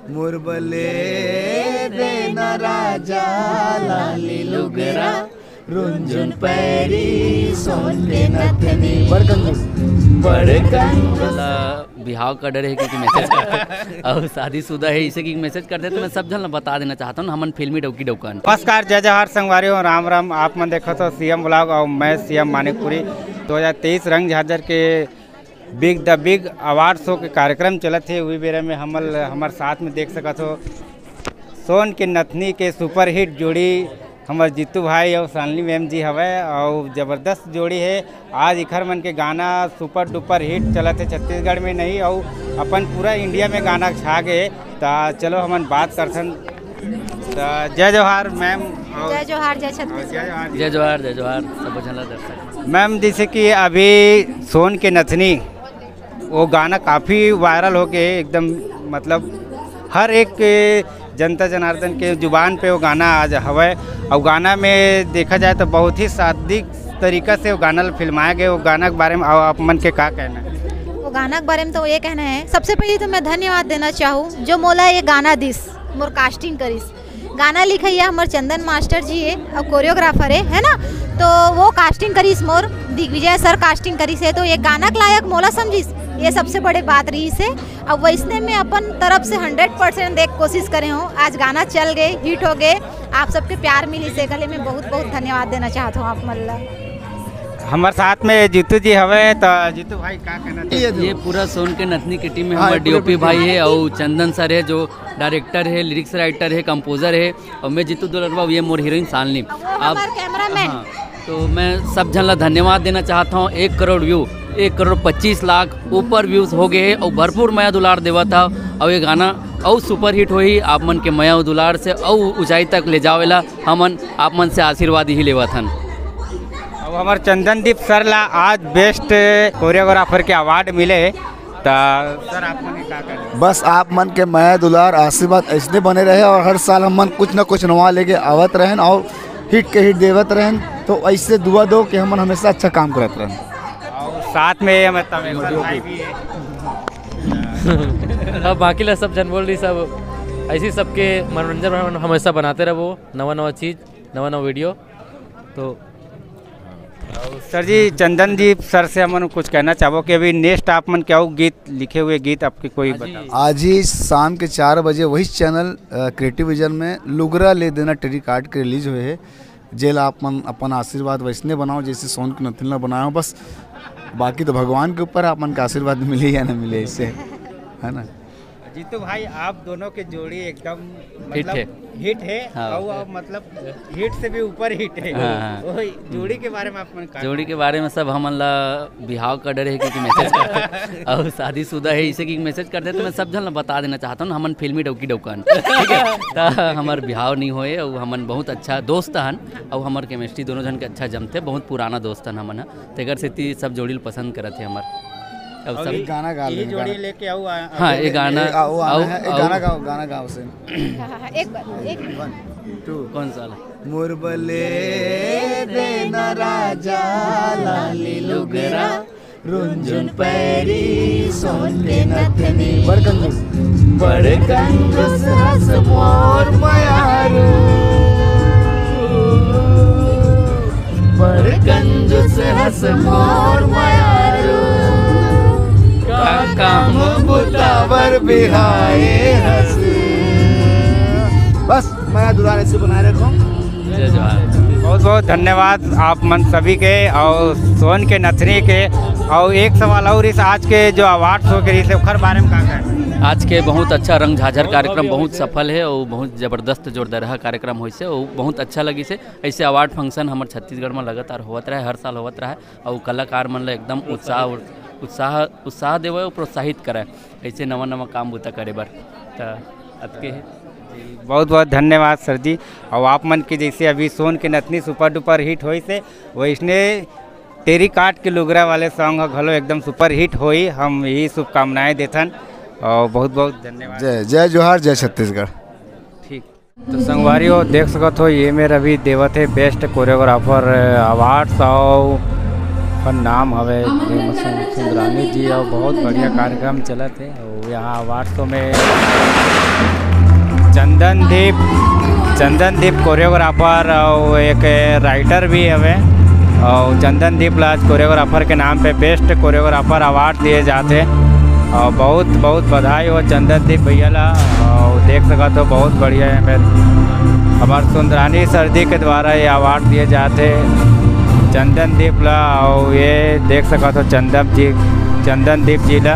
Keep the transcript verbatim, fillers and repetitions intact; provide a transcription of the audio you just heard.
मोर बले देना राजा लाली लुगरा, रुंझुन पैरी सोन के नथनी। बड़ कंजूस। बड़ कंजूस। ला बिहाव का डर है क्योंकि मैसेज करते और शादीशुदा है इसे कि मैसेज करते, तो मैं सब झन ला बता देना चाहता हूँ, हमन फिल्मी डौकी डौकन। नमस्कार, जय जोहार संगवारी हो, राम राम। आप मन देखत हो सीएम ब्लॉग और मैं सीएम मानिकपुरी। दो हज़ार तेईस रंग झाझर के big the big award show के कार्यक्रम चलत हे। उही बेरा में हमल हमर साथ में देख सकत हो, सोन के नथनी के सुपरहिट जोड़ी हमर जीतू भाई और शालिनी मैम जी हवय, और जबरदस्त जोड़ी है। आज इखर मन के गाना सुपर डुपर हिट चलत है छत्तीसगढ़ में नहीं, और अपन पूरा इंडिया में गाना छा गए। त चलो हमन बात करथन। त जय जोहार मैम। और जय जोहार, जय छत्तीसगढ़। जय जोहार, जय जोहार सब झन ला दर्शक। मैम, जैसे कि अभी सोन के नथनी वो गाना काफ़ी वायरल हो गए एकदम, मतलब हर एक जनता जनार्दन के जुबान पे वो गाना आज हवय। और गाना में देखा जाए तो बहुत ही शाब्दिक तरीका से वो गाना ल फिल्माया गया। वो गाना के बारे में आप आप मन के का कहना है? वो गाना के बारे में तो ये कहना है, सबसे पहले तो मैं धन्यवाद देना चाहूँ जो मोला ये गाना दिस, मोर कास्टिंग करिस। गाना लिखइया हमर चंदन मास्टर जी हे और कोरियोग्राफर हे, है ना? तो वो कास्टिंग करिस मोर, दिग्विजय सर कास्टिंग करिस हे, तो ये गाना के लायक मोला समझिस, ये सबसे बड़े बात रहिस हे। अब वैसने में अपन तरफ से हंड्रेड परसेंट देख कोशिश करे हूँ। आज गाना चल गए, हिट हो गए, आप सबके प्यार मिलिस हे, गले में बहुत बहुत धन्यवाद देना चाहत हूँ आप मन ला। हमारे साथ में जीतू जी हवे, तो जीतू भाई का कहना चाहिए? ये पूरा सोन के नथनी की टीम में हाँ, हमारे पूरे डीओपी पूरे भाई है और चंदन सर है जो डायरेक्टर है, लिरिक्स राइटर है, कंपोजर है, और मैं जीतू दुलरवा, ये मोर हीरोइन शालिनी। वो अब हमार कैमरामैन। हाँ, तो मैं सब झन ला धन्यवाद देना चाहता हूँ। एक करोड़ व्यू, एक करोड़ पच्चीस लाख ऊपर व्यूज हो गए हैं और भरपूर मया दुलार देवा था। और ये गाना और सुपरहिट होही आप मन के मया दुलार से और ऊंचाई तक ले जावेला हमन आप मन से आशीर्वाद ही लेवा थन। अब हमार चंदनदीप सर ला आज बेस्ट कोरियोग्राफर के अवार्ड मिले हे। त सर, आप मन के का कहना? बस आप मन के मया दुलार आशीर्वाद ऐसने बने रहे और हर साल हम मन कुछ ना कुछ नवा लेके आवत रहन और हिट के हिट देवत रहन। तो ऐसे दुआ दो कि हमन हमेशा अच्छा काम करत रहन। और साथ में ये मतलब एक भाई भी है। अब बाकी ला सब झन बोल रही, सब ऐसी सबके मनोरंजन हम हमेशा बनाते रहो, नवा नवा चीज़, नवा नवा वीडियो। तो सर जी, चंदनदीप सर से हमन कुछ कहना चाहबो कि अभी नेक्स्ट आप मन के अउ गीत, लिखे हुए गीत आपके कोई आज ही बता? आज ही शाम के चार बजे वही चैनल, अ, क्रिएटिव विजन में लुगरा ले देना टेरी कार्ड के रिलीज हुए है, जेल आप मन अपन आशीर्वाद वैसने बनाओ जैसे सोन के नथिन ला बनाओ बस। बाकी तो भगवान के ऊपर आप मन का आशीर्वाद मिले या ना मिले, इससे है ना। जीतू भाई, आप दोनों के जोड़ी एकदम हिट मतलब है। हिट है। हाँ। और अब मतलब हिट से भी ऊपर हिट है। हाँ, हाँ। वही जोड़ी के बारे में आप मन का जोड़ी के बारे में सब हमन ला बिहाव का डर है क्योंकि मैसेज करते और शादीशुदा है इसे कि मैसेज करते, तो मैं सब झन ला बता देना चाहता हूँ, हमन फिल्मी डौकी डौकन, ठीक है? तो हमार बिहाव नहीं होए और हमन बहुत अच्छा दोस्त हन और हमार केमिस्ट्री दोनों झन के अच्छा जमते, बहुत पुराना दोस्त हन हमन ह। तेकर सेती सब जोड़ी ल पसंद करत हे हमर। अब सब एक गाना गा ये लेंगे, जोड़ी गाना। लेके आओ, आ, हाँ, अगले ये गाना ए, आ, वो आना आओ, है, एक आओ। गाना गाओ, गाना गाओ से। हाँ, हाँ, हाँ, एक बार, एक बार। वन, टू। कौन सा वाला? मोर बले देना राजा लाली लुगरा, रुंझुन पैरी सोन के नथनी। बड़ कंजूस। बड़ कंजूस हस मोर मयारू। बड़ कंजूस हस मोर मयारू। का काम बुता बर बिहाए हस। बस, मया दुलार ऐसे बनाए रखो। जय जोहार। बहुत बहुत धन्यवाद आप मन सभी के और सोन के नथनी के। और एक सवाल और, इस आज के जो अवार्ड शो के रही से ओकर बारे में का कहना? आज के बहुत अच्छा रंग झाझर कार्यक्रम बहुत सफल है और बहुत जबरदस्त जोरदार कार्यक्रम होइस हे और बहुत अच्छा लगिस हे। ऐसे अवार्ड फंक्शन हमर छत्तीसगढ़ में लगातार होवत रहे, हर साल होवत रहे और कलाकार मन ला एकदम उत्साह, उत्साह, उत्साह देवे और प्रोत्साहित करे ऐसे नवा नवा काम बुता करे बर। त अतके हे। बहुत बहुत धन्यवाद सर जी। और आप मन के जैसे अभी सोन के नथनी सुपर डुपर हिट होइस हे, वैसने टेरी काट के लुगरा वाले सॉन्ग ह घलो एकदम सुपर हिट होई, हम यही शुभकामनाएं देथन। और बहुत बहुत धन्यवाद। जय, जय जोहार, जय छत्तीसगढ़। ठीक। तो संगवारी हो, देख सकत हो, ये मेर अभी देवत हे बेस्ट कोरियोग्राफर अवार्ड्स, और ओकर नाम हवे रेमा सुंदरानी जी, और बहुत बढ़िया कार्यक्रम चलत हे। और यहाँ अवार्ड शो में चंदनदीप, चंदनदीप कोरियोग्राफर अउ एक राइटर भी हवे, अउ चंदनदीप ला आज कोरियोग्राफर के नाम पे बेस्ट कोरियोग्राफर अवार्ड दिए जाथे। अउ बहुत बहुत बधाई हो चंदनदीप भैया ला। अउ देख सकत हो, बहुत बढ़िया है, हमार सुंदरानी सर जी के द्वारा ये अवार्ड दिए जाथे चंदनदीप ला। अउ ये देख सकत हो चंदन जी, चंदनदीप जी ला।